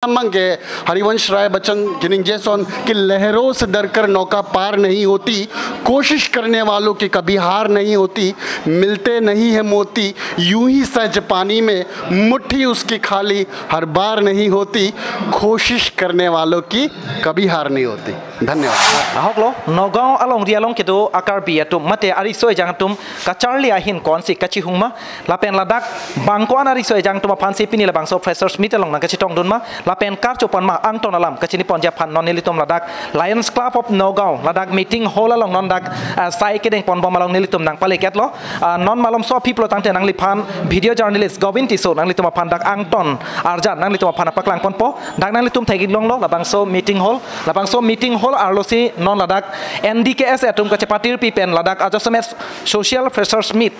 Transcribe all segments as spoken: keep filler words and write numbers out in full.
Amang ke Harivansh Rai Bachchan kiningje ason ki lehron se darkar nauka paar nahi hoti, koshish karne walon ki kabhi haar nahi hoti, milte nahi hai moti, yun hi sahaj pani mein mutthi uski khali har baar nahi hoti, koshish karne walon ki kabhi haar nahi hoti. Dhanyavad. Ahoklo, Nagaon alongri along kedo a-Karbi atum mate ariso ejang atum kacharli ahin ko-ansi kachihung ma, lapen ladak bang ko-an ariso ejang atum aphansi pini labangso freshers meet along nangkachetongdun ma, lapen karcho pon ma, angton alam kachini ponji aphan non nelitum ladak Lions Club of Nagaon ladak meeting hall along non dak, ah, sai kedeng ponbom along nelitum nangpaleketlo. Ah, non malomso aphi pulo tangte nangliphan video journalist Govin Tisso nanglitum aphan dak angton arjan nanglitum aphan paklang ponpo. Dak nanglitum thek-ik longlo labangso meeting hall, labangso meeting hall arlosi non ladak N D K S A atum kachepatirpi pen ladak ajasemet social freshers meet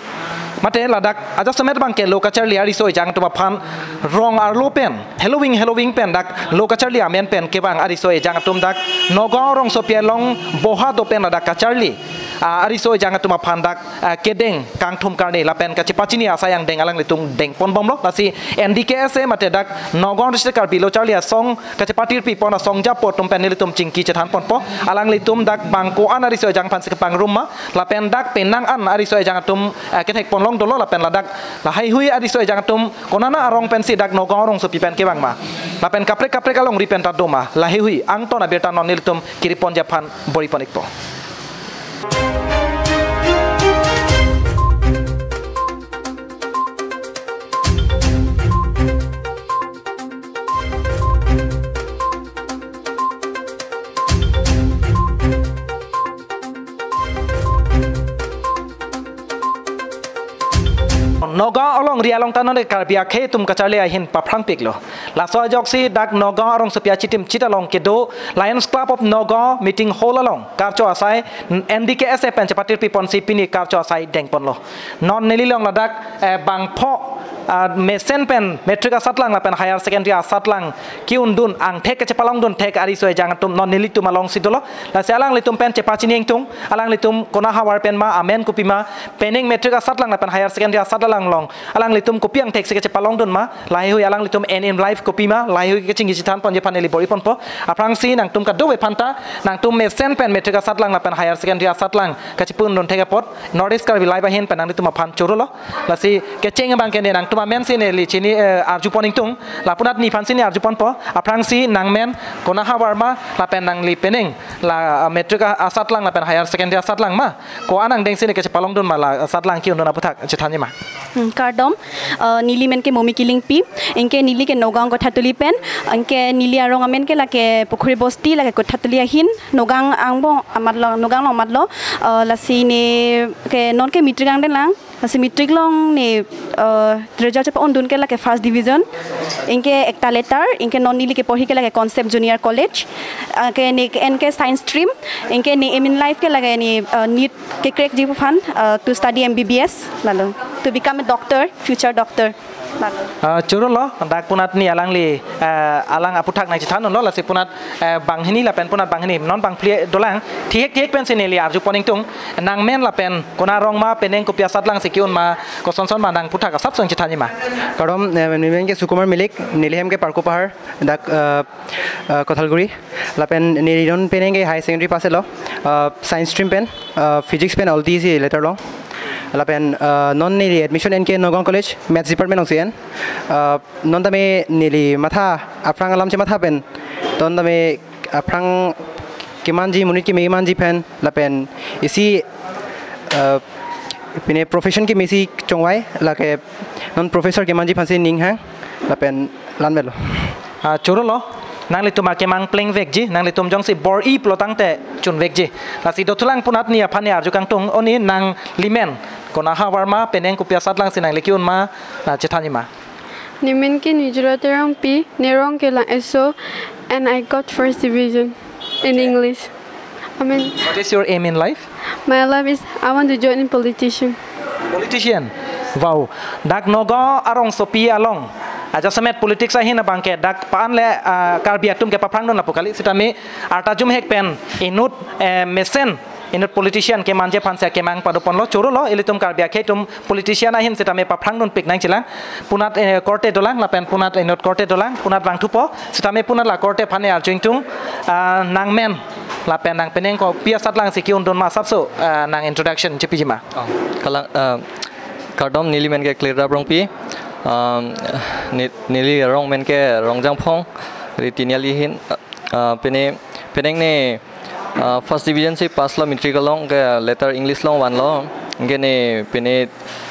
mate ladak ajasemet abangke lo kacharli ariso ejang atum aphan rong arlo pen, heloving heloving pen dak lo kacharli amen pen kevang ariso ejang atum dak Nagaon rongsopi along boha do pen ladak kacharli, ah, ariso ejang atum aphan dak, ah, kedeng kangthum karni lapen kachepachini asai angdeng alanglitum deng ponbomlo. Lasi N D K S A mate dak Nagaon District Karbi Lo Charli Asong kachepatirpi pon asong japo atum pen nelitum chingki chethan ponpo. Alanglitum dak bang ko-an ariso ejang aphansi kepangrum ma, lapen dak penang an ariso ejang atum, eh, kethek ponlong dolo, lapen ladak lahaihui ariso ejang atum konana arong pensi dak Nagaon rongsopi pen kevang ma, lapen kaprek kaprek alongri pen ta do ma, lahaihui angton abirta non nelitum kiri ponji aphan bor-i pon-ikpo. Nagaon alongri along ta non Karbi akhei atum kacharli ahin paphrangpiklo. Laso ajoksi dak Nagaon arongsopi achitim chit along kedo Lions Club of Nagaon meeting hall along karcho asai N D K S A pen chepatirpi ponsi pini karcho asai deng ponlo. Non neli along ladak, eh, bangpho, ah, mesen pen matric asatlang lapen higher secondary asatlang ke-undun angthek kachepalongdun thek ariso ejang atum non nelitum alongsi dolo. Lasi alanglitum pen chepachini ingtung, alanglitum kona havar pen ma, amen kopi ma, penang matric asatlang lapen higher secondary asatlang along alanglitum kopi angthek si kachepalongdun ma, lahaihui alanglitum aim in life kopi ma, lahaihui kachingki chethan ponji aphan neli bor-i ponpo. Aphrangsi nangtum kadokave aphanta, nangtum mesen pen matric asatlang lapen higher secondary asatlang kachepu-undun thek apot North East Karbi Live ahin pen nanglitum aphan chorolo. Lasi kecheng abangke ne nangtum amensi neli chini, eh, arju pon ingtung, lapu-anat ni aphansi ne arju ponpo. Aphrangsi nangmen kona havar ma lapen nangli penang la, ah, matric a-, asatlang lapen higher secondary asatlang ma, ko-an angdengsi ne kachepalongdun ma la asatlang ke-undun aputhak chethanji ma. Hmm, kardom, eh, neli men ke Momi Killingpi, anke neli ke Nagaon Kothatoli pen, anke neli arong amen ke lake Pukhuri Bosti, lake Kothatoli ahin, Nagaon angbong amatlo, Nagaon along amatlo, eh, lasi ne ke non ke matric angdeng lang, lasi matric along ne, eh, result chepa-undun ke lake first division, anke ekta letter, anke non neli keporhi ke lake Concept Junior College, anke ne ke-en ke science stream, anke ne aim in life ke lake ne, eh, NEET ke-crack ji aphan, eh, to study M B B S, lalo, to become a doctor, future doctor, lalo. Ah, chorolo, dak pu-anat ni alangli, eh, alang aputhak nangchethan unlo, lasi pu-anat, eh, banghini lapen pu-anat banghini, non bangphli dolang, thihek thihek pensi neli arju pon ingtung, nangmen lapen kona arong ma, penang kopi asatlangsi ke-un ma, kosonson ma nangputhak asapso chethanji ma. Kardom, eh, neli men ke Sukumar Milik, neli hem ke Parkopahar, dak, eh, eh, Kothalguri. Lapen neli non penang ke higher secondary pass lo. Eh, science stream pen, eh, physics pen alti si letter long. Lapen, eh, non neli admission en ke Nagaon College, Maths Department alongsi en. Eh, non tame neli matha aphrang alam chematha pen, non tame aphrang kemanji, monit keme kemanji pen, lapen isi, eh, pine profession kemesi chongvai, lake non professor kemanji aphansi ning hang, lapen la-an melo. Ah, chorolo, nanglitum akemang plengvekji, nanglitum jongsi bor-i pulo tangte chunvekji. Lasi dothulang pu-anat ni aphan ne arju kangtung, o ni nangli men kona havar ma, penang kopi asatlangsi nangli ke-un ma, nangchethanji ma. Ne men ke Nijra Terangpi, ne rong ke lang eso, and I got first division in English. Amen. What is your aim in life? My life is, I want to join in politician. Politician. Wow. Dak Nagaon arongsopi along ajasemet politics ahin abangke dak pa-an le, ah, Karbi atum kepaphrangdun lapu kali, sitame arta jumhek pen inut, eh, mesen Inut politician kemangji aphan si akemang padoponlo, chorolo, ilitum Karbi akhei atum politician ahin sitame paphrang dunpik nangjilang. Punat, eh, korte dolang, lapen punat inut korte dolang, punat vangthupo, sitame punat la korte aphan arju ingtung, ah, nangmen, lapen nang penang kopi asatlang si ke-undun ma asapso, ah, nang introduction chepiji ma. Oh, kalang, ah, kardom, neli men ke Klirap Rongpi, um, ne-, neli arong men ke Rongjangphong, Ritiniali ahin, ah, pene, penang ne, ah, first division si pass lo matric along, ke letter English along vanlo, anke ne pene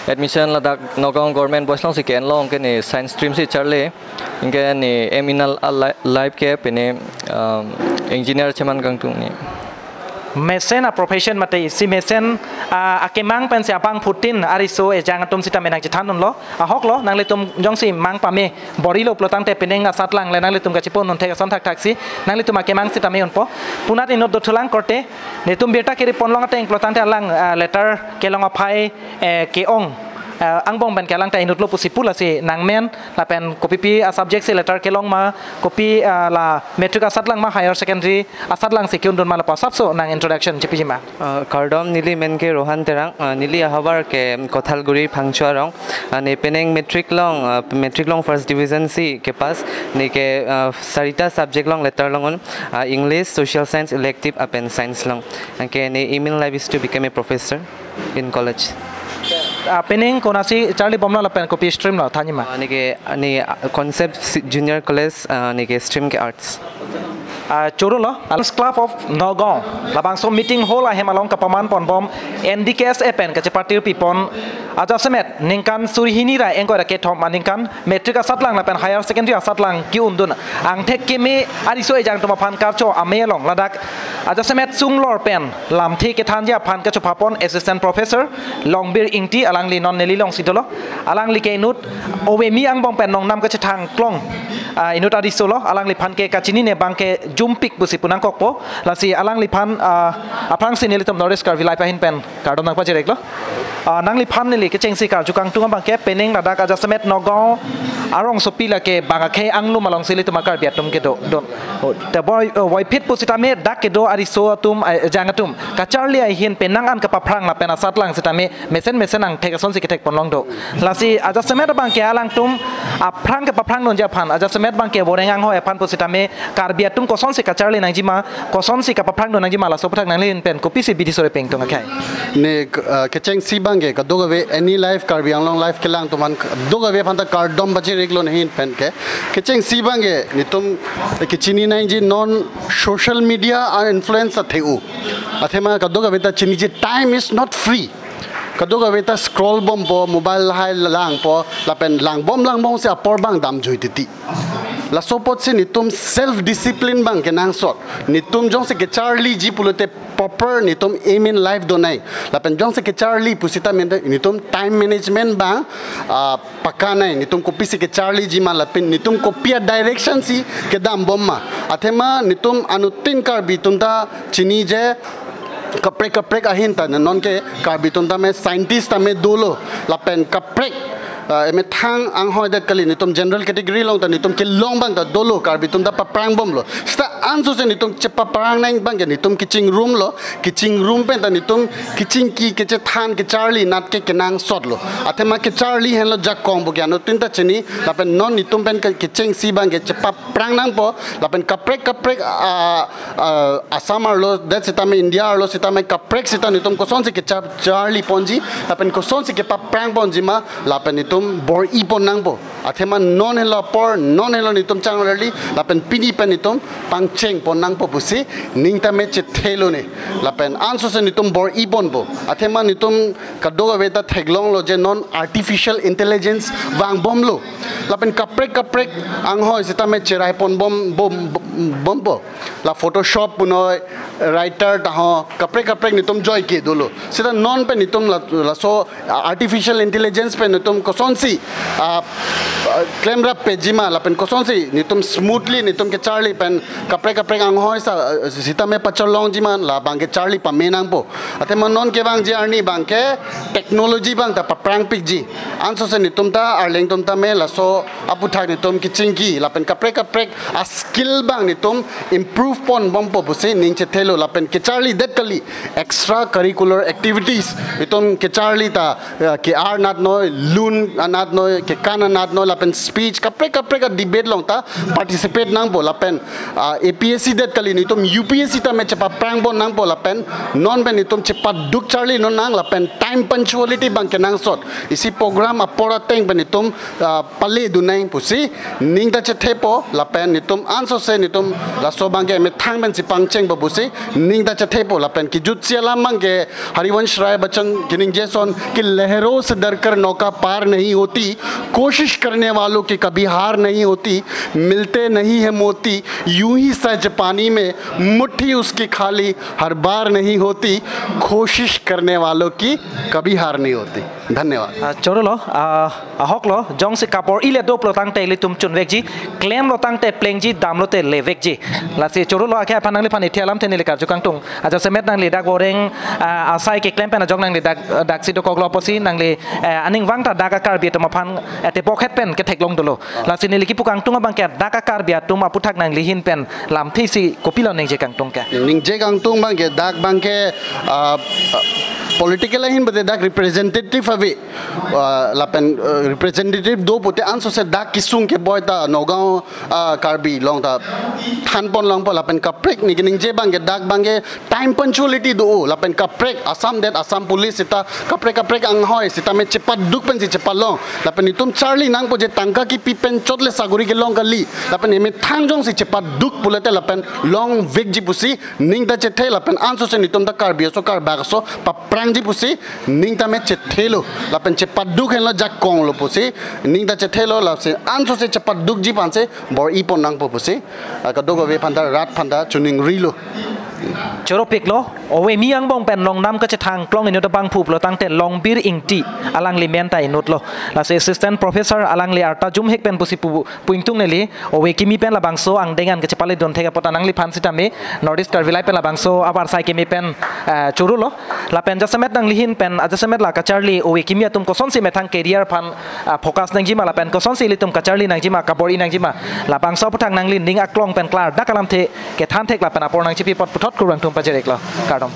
admission ladak Nagaon Government Boys along si ke-enlo, anke ne science stream si charli, anke ne aim in a, a li-, life ke pene, um, engineer cheman kangtung ne. Mesen a profession mate isi mesen, ah, akemang pensi abangphutin ariso ejang atum sitame nangchethan dunlo. Ahoklo, nanglitum jongsi mang pame bor-ilo pulotangte penang asatlang le nanglitum kachepo-un un thek ason thakthak si nanglitum akemang sitame unpo. Punat inut dothulang korte, netum birta kiri ponlong ateng pulotangte alang, ah, letter kelong aphai, eh, ke-ong, ah, angbong pen ke alang ta inutlo pusi pu, lasi nangmen lapen kopipi a subject si letter kelong ma, kopi, ah, la matric asatlang ma higher secondary asatlang si ke-undun ma lapu asapso nang introduction chepiji ma. Ah, kardom, neli men ke Rohan Terang, ah, neli ahavar ke Kothalguri Phangcho arong, ah, ne penang matric along, ah, matric along first division si ke pass, ne ke, ah, sarita subject along letter long-un, ah, English, Social Science, Elective, lapen Science along. Anke ne aim in life is to become a professor in college. Ah, penang konatsi charlibomlo lapen kopi stream lo, thanji ma. Ah, ne ke, ah, ne, ah, Concept Si-, Junior College, ah, ne ke stream ke Arts. Ah, chorolo, Lions Club of Nagaon labangso meeting hall ahem along kapaman ponbom N D K S A pen kachepatir pipon ajasemet ningkan suri hini ra ingkoi ra kethom aningkan matric asatlang lapen higher secondary asatlang ke-undun angthek keme ariso ejang atum aphan karcho amei along ladak ajasemet sunglor pen lamthe kethanji aphan kachopha pon Assistant Professor Longbir Ingti, alangli non neli alongsi dolo. Alangli ke inut ovemi angbong pen nongnam kachethang klong, ah, inut ariso lo, alangliphan ke kachinine abang ke jumpik pusi pu nangkokpo. Lasi alangliphan, ah, aphrangsi nelitum North East Karbi Live ahin pen kardom nangpajir-iklo. Ah, nangliphan neli kechengsi karju kangtung abang ke penang ladak ajasemet Nagaon arongsopi lake bang akhei anglum alongsi ilitum a Karbi atum kedo don. Oh, te voi, oh, voiphit pusitame dak kedo ariso atum, eh, ejang atum kacharli ahin penang an kapaphrang lapen asatlang sitame mesen mesen angthek asonsi kethek ponlong do. Lasi ajasemet abang ke alangtum aphrang kepaphrang dunji aphan, ajasemet abang ke voreng anghoi aphan pusitame Karbi atum kosonsi kacharli nangji ma, kosonsi kapaphrang dun nangji ma, laso aputhak nanglin pen kopisi bidi sore pengtung akhai. Ne, uh, kechengsi abang ke kadokave any life, Karbi Anglong life kelang atum aphan kadokave aphan ta kardom pajir-iklo ne ahin pen ke. Kechengsi abang ke netum kechini nangji non social media a-influence athe-o. Athema kadokave ta chiniji time is not free. Kadokave ta scroll bompo, mobile hai langpo, lapen langbom langbomsi apor abang damjui titi. Laso apotsi netum self discipline abang kenangsot. Netum jongsi kecharliji pulote proper netum aim in life donang. Lapen jongsi kecharli pusitame netum time management abang, ah, pakanang. Netum kopisi kecharliji ma lapen netum kopi a-direction si kedambom ma. Athema netum anuttin Karbi atum ta chiniji kaprek kaprek ahin ta, nonke Karbi atum tame scientist tame dolo, lapen kaprek, ah, emethang anghoi det kali, netum general category along ta netum kelong abang ta dolo, Karbi atum ta paprangbomlo. Seta ansose netum chepaprangnang abang ke netum kachingrumlo, kachingrum pen ta netum kachingki, kachethan, kacharli anat ke kenangsotlo. Athema kacharli henlo jakong pu ke anuttin ta chini, lapen non netum pen ke kechengsi abang ke chepaprang nangpo, lapen kaprek kaprek, ah, ah, Assam arlo, det sitame India arlo sitame kaprek sita netum kosonsi kecha-, charli ponji, lapen kosonsi kepaphrang ponji ma, lapen netum bor-i pon nangpo. Athema non helo apor, non helo netum changlarli, lapen pini pen netum pangcheng pon nangpo pusi ning tame chethelo ne. Lapen ansose netum bor-i ponpo. Athema netum kadokave ta theklonglo je non artificial intelligence vangbomlo. Lapen kaprek kaprek anghoi sitame cherai ponbom, bom, bom, bompo. La Photoshop punoi, writer ta ho, kaprek kaprek netum joike dolo. Seta non pen netum la, laso, ah, artificial intelligence pen netum kosonsi, ah, Klemrap pejima lapen kosonsi netum smoothly netum kecharli pen kaprek kaprek anghoi sa, eh, sitame pacharlongjima labang kecharli pame nangpo. Athe ma non kevangji arni abangke technology abang ta paprangpikji. Ansose netum ta arleng atum tame laso aputhak netum kechingki lapen kaprek kaprek a-skill abang netum improve ponbompo pusi ning chethelo lapen kecharlidet kali extra curricular activities. Netum kecharli ta, eh, ke-ar anatnoi, lun anatnoi, kekan anatnoi lapen speech kaprek kaprek a-debate along ta participate nangpo lapen, ah, A P S C det kali netum U P S C tame chepaprangbom nangpo lapen non pen netum chepaduk charli non nang lapen time punctuality abang kenangsot. Isi program apor ateng pen netum, ah, pale dun nang pusi ning ta chethepo lapen netum ansose netum laso abangke methang pensi pangchengpo pusi ning ta chethepo lapen kejutsi alam abangke Harivansh Rai Bachchan keningje ason ki lehron se darkar nauka par nahi hoti, koshish karne walon ki kabhi haar nahi hoti, milte nahi hai moti, yun hi sahaj pani mein, mutthi uski khali har baar nahi hoti, koshish karne walon ki kabhi haar nahi hoti. Dhanyavad. Ah, chorolo, ah, ahoklo, jongsi kabor-i le do pulo tangte ilitum chunvekji, klemlo tangte plengji, damlote levekji. Lasi chorolo akhei aphan nangliphan ithi alamthe neli karju kangtung. Ajasemet nangli dak boreng, ah, asai keklem pen ajok nangli dak, daksi dokoklo pusi nangli, eh, aning vang ta dak a-Karbi atum aphan, eh, tebokhet pen ketheklong dolo. Lasi neli kipu kangtung abangke dak a-Karbi atum aputhak nangli ahin pen lamthe si kopilo ningje kangtung ke? Ningje kangtung abangke dak abangke, ah, political ahin bade dak representative ave, ah, lapen, ah, representative do pute ansose dak kesung keboi ta Nagaon, ah, Karbi Anglong ta thanpon langpo lapen kaprek neli keningje abangke dak abangke time punctuality do lapen kaprek Assam det Assam Police sita kaprek kaprek anghoi sitame chepaduk pensi chepalong lapen netum charli nangpo je tangka kipi pen chot le sagori kelong kali lapen emethang jongsi chepaduk pulote lapen longvekji pusi ning ta chethe lapen ansose netum ta Karbi aso Karbak aso paprangji pusi ning tame chethelo lapen chepaduk henlo jakonglo pusi ning ta chethelo lapen ansose chepadukji aphansi bor-i pon nangpo pusi, ah, kadokave aphan ta rat aphan ta chiningrilo. Choropiklo, ove kimi angbong pen longnam kachethang klong inut abangphu pulo tangte Longbir Ingti alangli amen ta inutlo. Lasi Assistant Professor alangli arta jumhek pen pusi pu, pu ingtung neli, ove kimi pen labangso angdeng an kachepale dun thek apot nangliphan sitame, North East Karbi Live pen labangso abar sai kimi pen, eh, chorolo. Lapen jasemet nangli ahin pen, ajasemet la kacharli ove kimi atum kosonsi methang career aphan, ah, focus nangjima lapen kosonsi ilitum kacharli nangjima, kabor-i nangjima. Labangso aputhak nangli ning aklong pen klardak alamthe kethan thek lapen apor nangchipi apot puthot kurvangthu pajir-iklo. Kardom.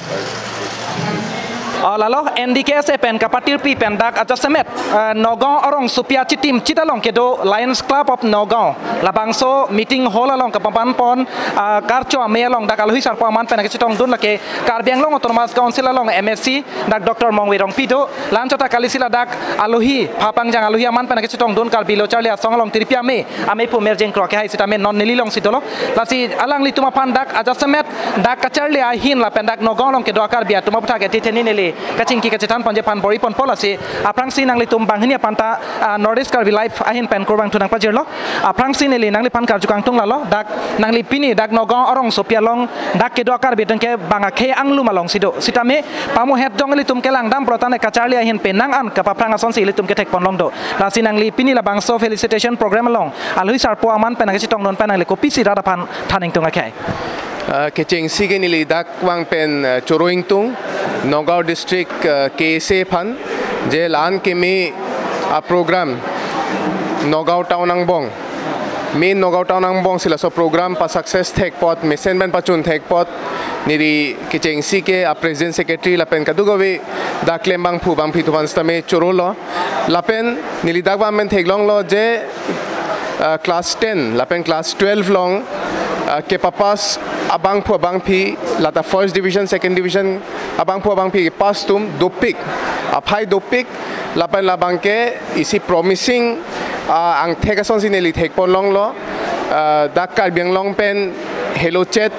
Oh, lalo N D K S A pen kapatirpi pen dak ajasemet, eh, Nagaon arongsopi achitim chit along kedo Lions Club of Nagaon labangso meeting hall along kapaman pon, ah, karcho amei along dak alohi sarpo aman pen kachetongdun lake Karbi Anglong Autonomous Council along M A C dak Doctor Mongve Rongpi do, la-anchot ta kali si ladak alohi, phapangjang alohi aman pen kachetongdun Karbi Lo Charli Asong along tiripi amei, amei pu Merjeng Kro akhei sitame non neli alongsi dolo. Lasi alanglitum aphan dak ajasemet dak kacharli ahin lapen dak Nagaon along kedo a-Karbi atum aputhak ethe theni neli kachingki kachethan ponji aphan bor-i ponpo lasi aphrangsi nanglitum banghini aphan ta, ah, North East Karbi Live ahin pen kurvangthu nangpajirlo. Aphrangsi neli nangliphan karju kangtung lalo, dak nangli pini dak Nagaon arongsopi along dak kedo a-Karbi atum ke bang akhei anglum alongsi do. Sitame pamuhet jong ilitum kelangdam pulo tangte kacharli ahin penang an kapaphrang asonsi ilitum kethek pon long do. Lasi nangli pini labangso felicitation program along alohi sarpo aman pen kachetongdun pen nangli kopisi rat aphan than ingtung akhei? Ah, kechengsi ke neli dak vang pen, ah, choro ingtung Nagaon District, ah, K S A aphan je la-an kimi a-program Nagaon Town angbong, main Nagaon Town angbong si laso program pa-success thek apot, mesen pen pachun thek apot, neli kechengsi ke a-President Secretary lapen kadokave dak klem bangphu bangphi atum aphan sitame chorolo. Lapen neli dak vang pen theklonglo je, ah, class ten lapen class twelve along, ah, kepapass abangphu abangphi, lata first division, second division abangphu abangphi kepass atum dopik, aphai dopik, lapen labangke isi promising, ah, angthek asonsi neli thek pon longlo, ah, dak Karbi Anglong pen helochet,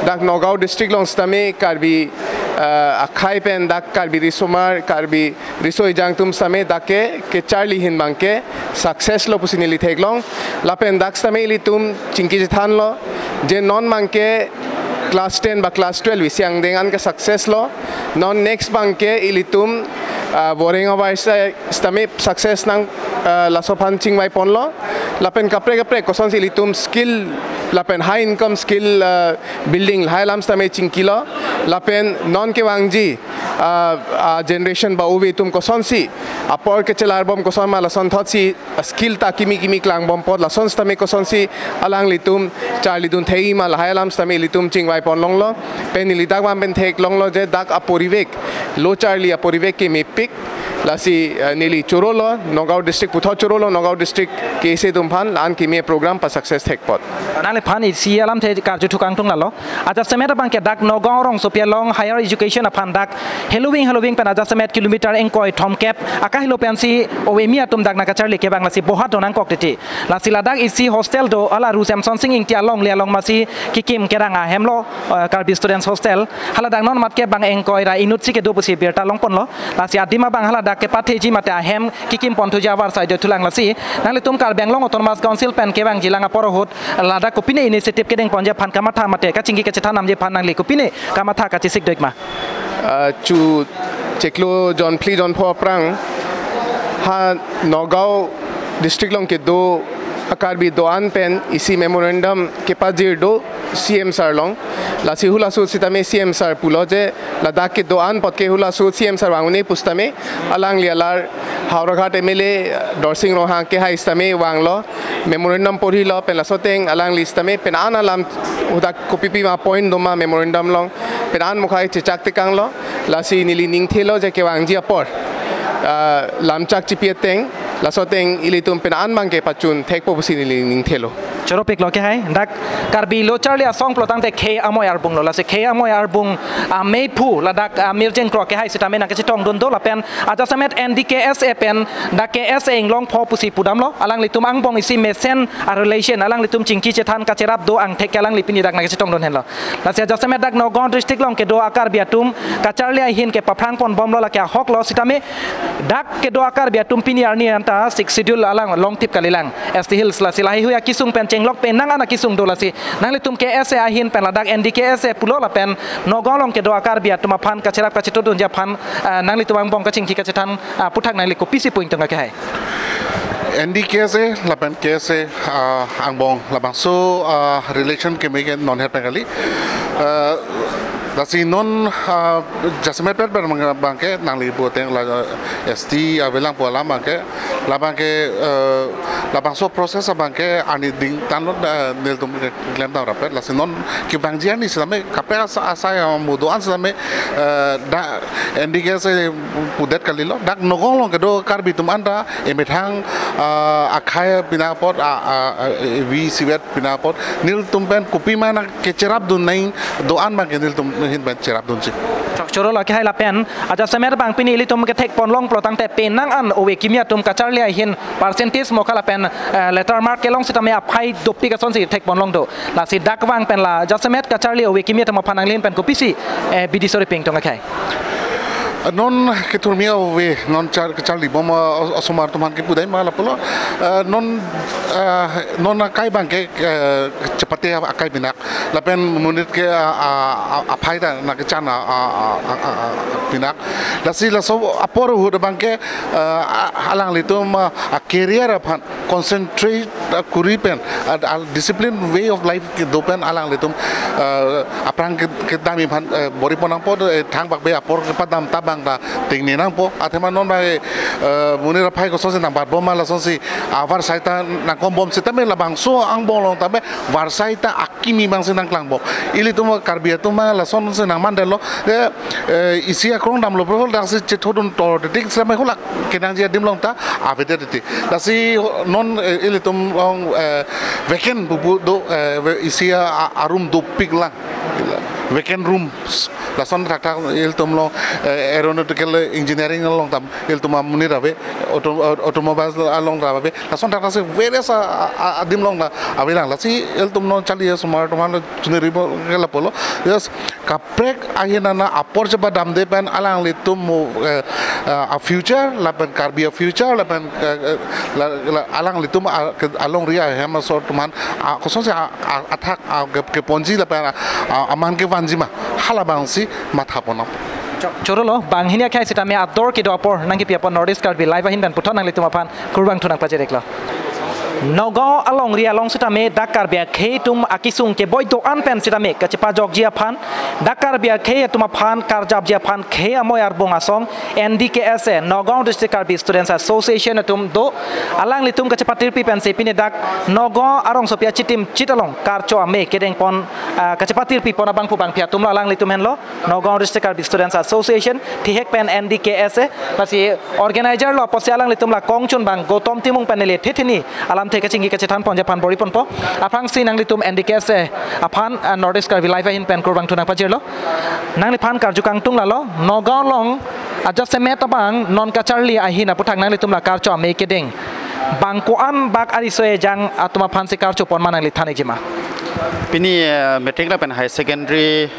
dak Nagaon District along sitame Karbi, ah, akhei pen dak Karbi risomar, Karbi riso ejang atum sitame dak ke kecharli ahin abangke success lo pusi neli theklong. Lapen dak sitame ilitum chingki chethanlo je non abangke class ten ba class twelve isi angdeng an ke success lo. Non next abangke ilitum Ah, Boreng abai sa sitame success nang, ah, laso aphan chingvai ponlo. Lapen kaprek kaprek kosonsi ilitum skill lapen high income skill, ah, building lahai alam sitame chingkilo. Lapen non kevangji, ah, ah, generation ba-uve atum kosonsi apor kechelar bom koson ma lason thotsi skill ta kimi kimi klang bom apot lason sitame kosonsi alanglitum charlidun thei ma lahai alam sitame ilitum chingvai pon longlo. Pen ili dak bang pen theklonglo je dak aporivek, lo charli aporivek ke mepik. Lasi, eh, neli chorolo, Nagaon district puthot chorolo, Nagaon district K S A atum aphan la-an kimi program pa success thek apot. Nangliphan isi alamthe karju thukang tung lalo. Ajasemet abang ke dak Nagaon rongsopi along higher education aphan dak heloving heloving pen ajasemet kilometer ingkoi thomkep akahelo pensi ove kimi atum dak nangkacharli kevang, lasi bohat do nangkok titi. Lasi ladak isi hostel do, hala Ru Semsonsing Ingti alongle along masi kikim kerang ahemlo, eh, Karbi Students Hostel. Hala dak non mat ke bang ingkoi ra inutsi kedo pusi birta long ponlo. Lasi adim abang hala dak kepatheji mate ahem kikim ponthuji avarsai do thulang, lasi nanglitum Karbi Anglong Autonomous Council pen kevangji lang apor ahut ladak kopine initiative kedeng ponji aphan kamatha mate kachingki kachethan damji aphan nangli kopine kamatha kachesik do-ik ma? Ah, chu chiklo jon phli jon pho aphrang ha Nagaon district along kedo a-Karbi do-an pen isi memorandum kepajir do C M sir along. Lasi hulaso sitame C M sir pulo je ladak kedo-an apot ke hulaso C M sir vang un-e pu sitame alangli alar Howraghat M L A Dorsing Ronghang kehai sitame vanglo, memorandum porhilo, pen laso ateng alangli sitame pen an alam hadak kopipi ma point do ma memorandum along pen an mukhai chechak tekanglo. Lasi neli ning thelo je kevangji apor, ah, lamchak chipi ateng, laso ateng ilitum pen an abang ke pachun thekpo pusi neli ning thelo. Choro-iklo kehai, dak Karbi lo charli asong pulo tangte khei amoi arbung lo, lasi khei amoi arbung, ah, meiphu ladak, ah, Mirjeng Kro kehai sitame nangkachetongdun do, lapen ajasemet N D K S A pen dak K S A inglong pho pusi pudamlo, alanglitum angbong isi mesen a-relation, alanglitum chingki chethan kacherap do angthek ke alangli pini dak nangkachetongdun henlo. Lasi ajasemet dak Nagaon district along kedo a-Karbi atum kacharli ahin ke paphrang pon bomlo, lake ahoklo sitame dak kedo a-Karbi atum pini arni anta Sixth Schedule along longthip kalilang, S T Hills, lasi laheihui akesung pen chenglok penang an akesung do, lasi nanglitum K S A ahin pen ladak N D K S A pulo lapen Nagaon along kedo a-Karbi atum aphan kacherap kachetongdunji aphan, eh, nanglitum angbong kachingki kachethan, ah, aputhak nangli kopisi pu ingtung kehai? N D K S A lapen K S A, ah, angbong labangso, ah, relation keme ke non het pen kali. Ah, lasi non, ah, jasemet pet pen abang, abang ke nangli pu ateng la, ah, S T avelang pu alam abang ke, labang ke, ah, labangso process abang ke ani ding tanlo, ah, nelitum ke klem tang rapet, lasi non kevangji arni sitame kaprek asa, asai amu do-an sitame, eh, dak N D K S A pudet kalilo, dak Nagaon along kedo Karbi atum anta emethang, eh, akhei pina apot, a, a, a, evi isivet pina apot, nelitum pen kopima nangkecherapdun nang do-an abang ke nelitum ahin pen cherapdunji. Chok choro lo kehai lapen ajasemet abang pini ilitum kethek pon long pulo tangte penang an ove kimi atum kacharli ahin percentage mokha lapen, eh, letter mark kelong sitame aphai dopik asonsi thek pon long do. Lasi dak vang pen la jasemet kacharli ove kimi atum aphan nanglin pen kopisi, eh, bidi sori pu ingtung kehai? Non kethurmi ove, non char, kacharli bom, eh, osomar atum aphan kepu dai ma lapulo. Eh, non, eh, non akai abang ke, eh, chepate akai pinak. Lapen monit ke, ah, ah, ah, aphai ta nangkechan, ah, ah, ah, ah, ah, ah, pinak. Lasi laso apor ahut abang ke, ah, ah, alanglitum, ah, ah, career aphan concentrate, ah, kuri pen, ah, ah, discipline way of life kedo pen alanglitum, ah, aphrang ke, kedamji aphan, eh, bor-i pon nangpo, eh, thangbak be apor kepadam ta abang ta tingne nangpo. Athema non abang, eh, monit aphai kosonsi nangbat bom ma lasonsi avarsai ta nangkom bom sitame labangso angbong along tame varsai ta akimi abangsi nangklang bom. Ilitum Karbi atum ma lasonsi nangmandetlo. Eh, eh, isi akrong damlo pro daksi chethodun tor titik sitame hulak kenangji adim along ta avedet titi. Lasi non, eh, ilitum along, eh, vacant bubu do, eh, ve-, isi a, a, a-room dopik lang. Vacant rooms. Lason thakthak ilitum along, eh, aeronautical engineering along tam ilitum amonit ave, auto, automobile along ta ave. Lason thakthak si various a, a, a, adim along ta avelang. Lasi ilitum non charli asomar atum aphan chuniri bol ke lapulo. Yes, kaprek ahin ana apor chepadamde pen alanglitum mo, eh, eh, a-future, lapen Karbi a-future, lapen, eh, eh, la, la, alanglitum a, ke, alongri ahem asor atum aphan, ah, kosonsi, ah, ah, athak, ah, ke, keponji lapen, ah, ah, aman kevanji ma, halabangsi matha pon nang. Chorolo, banghini akhei sitame ador kedo apor nangkepi apot North East Karbi Live ahin pen puthot nanglitum aphan kurvangthu nangpajir-iklo. Nagaon alongri along sitame dak Karbi akhei atum akesung keboi do-an pen sitame kachepajokji aphan, dak Karbi akhei atum aphan karjapji aphan khei amoi arbung asong N D K S A, Nagaon District Karbi Students Association atum do. Alanglitum kachepatirpi pensi pini dak Nagaon arongsopi achitim chit along karcho ame kedeng pon, ah, kachepatirpi pon abangphu bangphi atumlo, alanglitum henlo Nagaon District Karbi Students Association, thihek pen N D K S A, lasi organizer lo apotsi alanglitum la kongchun bang Gautam Timung pen neli thithini alamthe kachingki kachethan ponji aphan bor-i ponpo. Aphrangsi nanglitum N D K S A aphan, ah, North East Karbi Live ahin pen kurvangthu nangpajirlo. Nangliphan karju kangtung lalo, Nagaon along ajasemet abang non kacharli ahin aputhak nanglitum la karcho ame kedeng bang ko-an bak ariso ejang atum aphansi karcho pon ma nangli than-ikji ma? Pini, eh, matric lapen higher secondary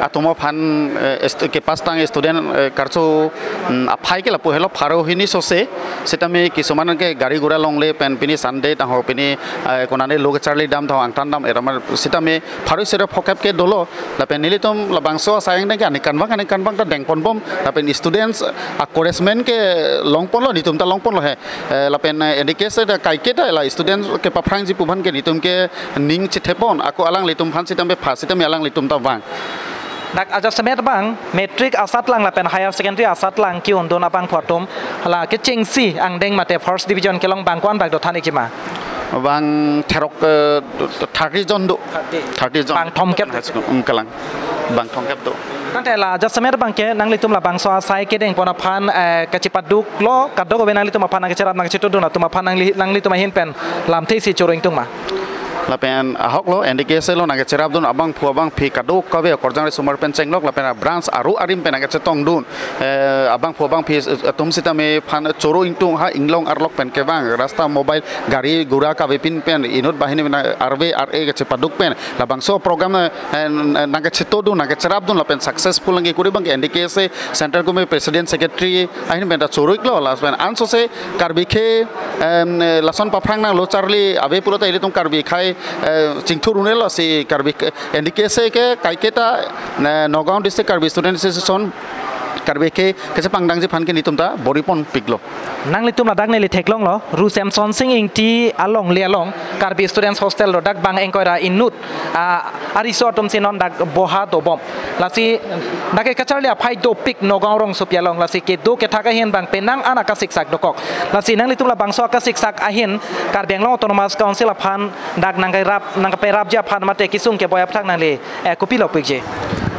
atum aphan, eh, estu-, kepass tang student, eh, karcho, mm, aphai ke lapu helo pharo hini sose, sitame kisuman ke gari gura longle pen pini Sunday tangho pini, eh, konane lo kacharli dam tangho angtan dam eramar sitame pharo sere phokep ke dolo, lapen nelitum labangso asai angdeng ke aningkanvang aningkanvang ta dengponbom, lapen students encouragement ke longponlo, netum ta longponlo he. Eh, lapen, eh, N D K S A ta kaiketa la students kepaphrangji pu aphan ke netum ke ning chethepon, ako alanglitum aphan sitame pha sitame alanglitum ta vang. Dak ajasemet bang matric asatlang lapen higher secondary asatlang ke-undun abangphu atum la kechengsi angdeng mate first division kelong bang ko-an bak do than-ikji ma? Bang therok, eh, thirty jon do. Thirty. Thirty jon. Bang thomkep. High school, um, kalang. Bang thomkep do. Tangte la ajasemet bang ke nanglitum labangso asai kedeng pon aphan, eh, kachepaduklo, kadokave nanglitum aphan nangkacherap nangkachetongdun atum aphan nangli, nanglitum ahin pen lamthe isi choro ingtung ma? Lapen ahoklo, N D K S A lo nangkacherapdun abangphu abangphi kadokave akorjang risomar pen chenglok lapen abranch aru arim pen nangkachetongdun, eh, abangphu abangphi, eh, atum sitame aphan choro ingtung ha inglong arlok pen kevang rasta mobile gari gura kavepin pen inut banghini pen arve ar-e kachepaduk pen labangso program, eh, nangkachetongdun nangkacherapdun lapen successful nangkekuri bang ke N D K S A Central Committee President Secretary ahin pen ta choro-iklo, lapen ansose Karbi akhei, em, eh, lason paphrang nanglo charli ave pulote ilitum Karbi akhei, eh, chingthur un-elo si Karbi, eh, N D K S A ke kaiketa, eh, Nagaon District Karbi Student Association Karbi akhei kachepangdangji aphan ke netum ta bor-i ponpiklo. Nanglitum ladak neli theklonglo, Ru Semson Sing Ingti alongri along Karbi Students Hostel do, dak bang ingkoi ra inut, ah, ariso atumsi non dak boha dobom. Lasi dak ke kacharli aphai dopik Nagaon rongsopi along, lasi kedo kethak ahin bang penang an akasiksak dokok. Lasi nanglitum labangso akasiksak ahin Karbi Anglong Autonomous Council aphan dak nangkerap nangkaperapji aphan mate kesung keboi aputhak nangli, eh, kopilo pu-ikji?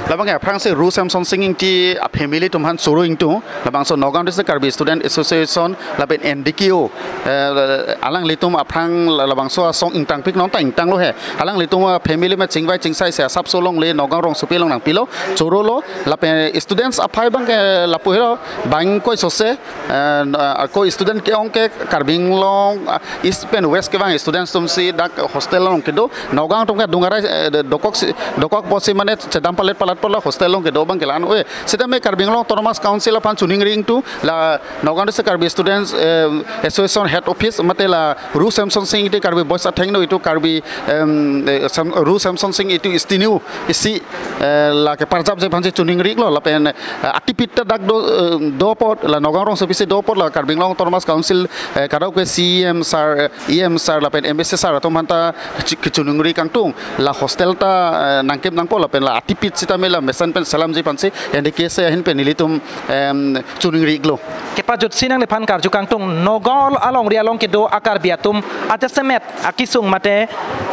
Labang aphrangsi Ru Semson Sing Ingti a-family atum aphan choro ingtung, labangso Nagaon District Karbi Student Association lapen N D K O, eh, alanglitum aphrang la-, labangso asong ingtangpik, non ta ingtanglo he. Alanglitum a-family ma chingvai chingsai si asapso longle, Nagaon rongsopi along nangpilo, chorolo, lapen students aphai bang ke lapu helo, bang ingkoi sose, eh, ako student ke-ong ke Karbi Anglong, ah, East pen West kevang students atumsi dak hostel along kedo, Nagaon atum ke adung arai, eh, dokok si, dokok apotsi mane chedam palet palat polo hostel along kedo bang ke la-an ave. Sitame Karbi Anglong Autonomous Council aphan choningri ingtung, la Nagaon District Karbi Students, eh, Association Head Office mate la Ru Semson Sing Ingti Karbi Boys athengno itum Karbi, em, eh, Sem-, Ru Semson Sing Ingti istiniu isi, eh, la keparjapji aphansi choningri-iklo lapen, eh, atipit ta dak do, eh, do apot la Nagaon rongsopi si do apot la Karbi Anglong Autonomous Council, eh, kadokave C E M sir, eh, E M sir lapen M A C sir atum aphan ta chi-, kachoningri kangtung, la hostel ta, eh, nangkep nangpo lapen la atipit sitame la mesen pen selamji aphansi N D K S A ahin pen nelitum, em, choningri-iklo. Kepajutsi nangliphan karju kangtung, Nagaon alongri along kedo a-Karbi atum ajasemet akesung mate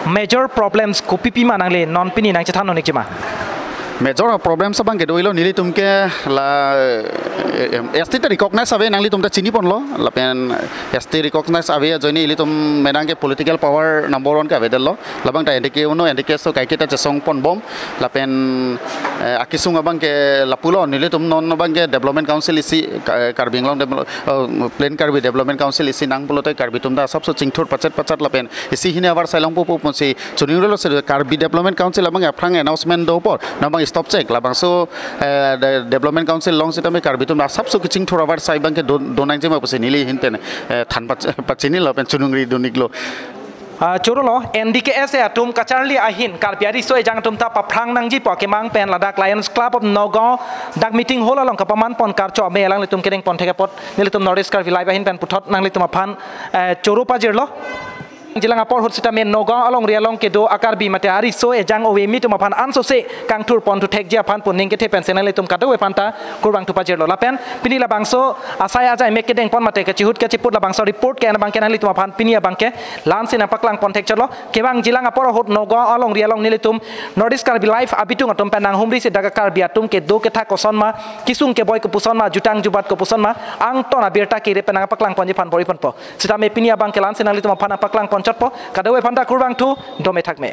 major problems kopipi ma nangli non pini nangchethan non-ikji ma? Major problems abang kedo-iklo, nelitum ke la, eh, em, S T ta recognize ave, nanglitum ta chiniponlo, lapen S T recognize ave ajoine ilitum menang ke political power number one ke avedetlo, labang ta N D K O no, N D K S O kaiketa chesongponbom, lapen, eh, akesung abang ke lapulo, nelitum non abang ke Development Council isi, Ka-, Karbi Anglong Devel-, eh, Plain Karbi Development Council isi nang pulote Karbi atum ta asapso chingthur pachet pachet lapen isi hini avarsai longpo pu amonsi choningrilo, se Karbi Development Council abang aphrang announcement do apot nabang stop chek labangso, eh, de-, Development Council along sitame Karbi atum asapso kachingthur avarsai abang ke do, do nangji ma pusi neli ahin pen, eh, than pach-, pachinilo pen choningridun-iklo. Ah, chorolo, N D K S A atum kacharli ahin Karbi ariso ejang atum ta paphrang nangjipo akemang pen ladak Lions Club of Nagaon dak meeting hall along kapaman pon karcho ame alanglitum kedeng pon thek apot nelitum North East Karbi Live ahin pen puthot nanglitum aphan, eh, choro pajirlo. Jilang apor ahut sitame Nagaon alongri along kedo a-Karbi mate ariso ejang ove-me atum aphan ansose kangthur pon thu thekji aphan pu ning kethe pensi nanglitum kadokave aphanta kurvangthu pajirlo. Lapen pini labangso asai ajai mek kedeng pon mate kachihut kachiput labangso report ke-en abangke nanglitum aphan pini abangke lansi nangpaklang pon thekchotlo. Kevang jilang apor ahut Nagaon alongri along nelitum North East Karbi Live abitung atum pen nanghumri si dak a-Karbi atum kedo kethak koson ma, kesung keboi kopuson ma, jutang jubat kopuson ma, angton abirta kere pen nangpaklang ponji aphan bor-i ponpo. Sitame pini abangke lansi nanglitum aphan nangpaklang ponchotpo. Kadokave aphanta kurvangthu, dome thakme.